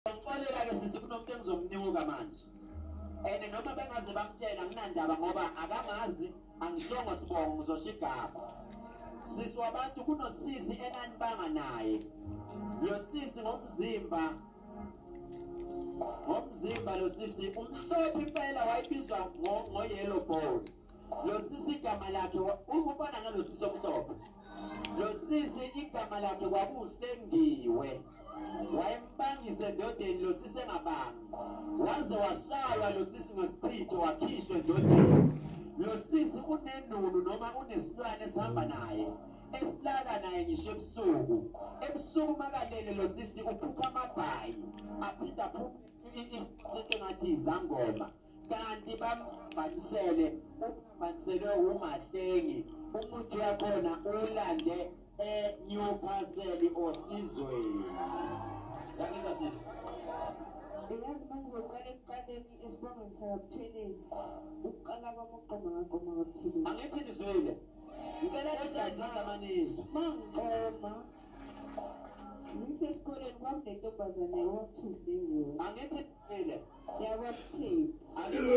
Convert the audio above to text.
Ngixolela ke sisi kunomuntu engizomnyuka manje. And noma bengaze bamtshela nginandaba ngoba akangazi angishongo sibongo ngizosho igama. Sisi wabantu kunosisi enanibanga naye. Lo sisi ngomzimba ngomzimba lo sisi umhlophe impela wayebizwa ngo-yellow bone. Lo sisi igama lakhe ufana nalo sisi omhlophe. Lo sisi igama lakhe kwakuhlengiwe. Wayembangisa endodeni lo sisi engabangi. Waze washaywa lo sisi ngesichitho wakhishwa endodeni. Lo sisi unenunu noma unesilwane esihamba naye. Esilala naye ngisho ebusuku. Ebusuku makalele lo sisi uphupha amabhayi. Aphinde aphuphe into engathi izangoma. Kanti bambhanisele ubhaniselwe umahlengi umuthi wakhona ulande eNewcastle osizweni. Yangizwa sisi. Uyazi uma ngizoqala ekuqaleni esibongweni sakaButhelezi, ukuqala kwami ukuqoma ngaqoma kwaButhelezi. Angithi nizwile. Ngicela nishaye izandla manizwe. Uma ngiqoma ngisesikoleni kwakunentombazane okwakuthiwa uHlengiwe. Angithi nizwile. YakwaMthembu. Angithi